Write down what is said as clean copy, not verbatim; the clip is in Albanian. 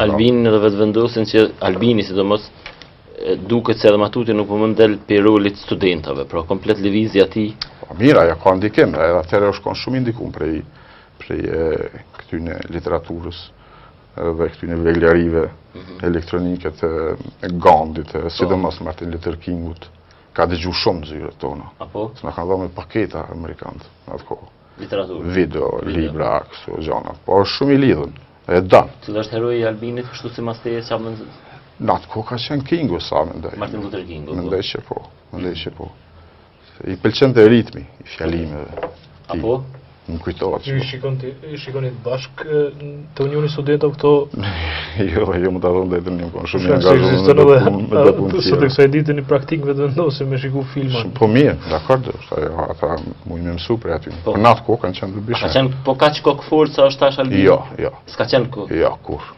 Albinin edhe Vetëvendosjen që Albini sidomos duket se edhe ma tutje nuk po mund del prej rolit studentave, pra komplet lëvizja e tij. Po mirë, ajo ka ndikim, edhe atëherë është kon shumë i ndikum prej prej këtyne literaturës dhe këtyne veglarive mm -hmm. elektronike të Gandit, po. sidomos Martin Luther Kingut, ka dëgju shumë në zyret tona. Apo? Se na kanë dhënë me paketa amerikanët në atë kohë. Literaturë. Video, libra, kështu gjana. Po është shumë i lidhun. E don. Cili është heroi i Albinit, kështu simas teje ça mend... Në atë kohë ka qenë Kingu, sa mendoj. Martin Luther Kingu. Po. Mendoj që po, mendoj që po. I pëlqente ritmi i fjalimeve. Apo? Më kujtohet. Ju i shikon ti, i shikonit bashkë të Unionit Studentëve këto? Jo, jo me ta thënë drejtën, jam kon shumë i angazhuar me do punë, me do punë tjera. Sot e kësaj dite një praktikë Vetëvendosje me shiku filma. Po mirë, dakord, është ajo, ata mujnë me mësu prej aty. Po në atë kohë kanë qenë të dobishme. Ka qenë po kaq kokëfortë sa është tash Albini? Jo, jo. S'ka qenë ku? Jo, kurrë.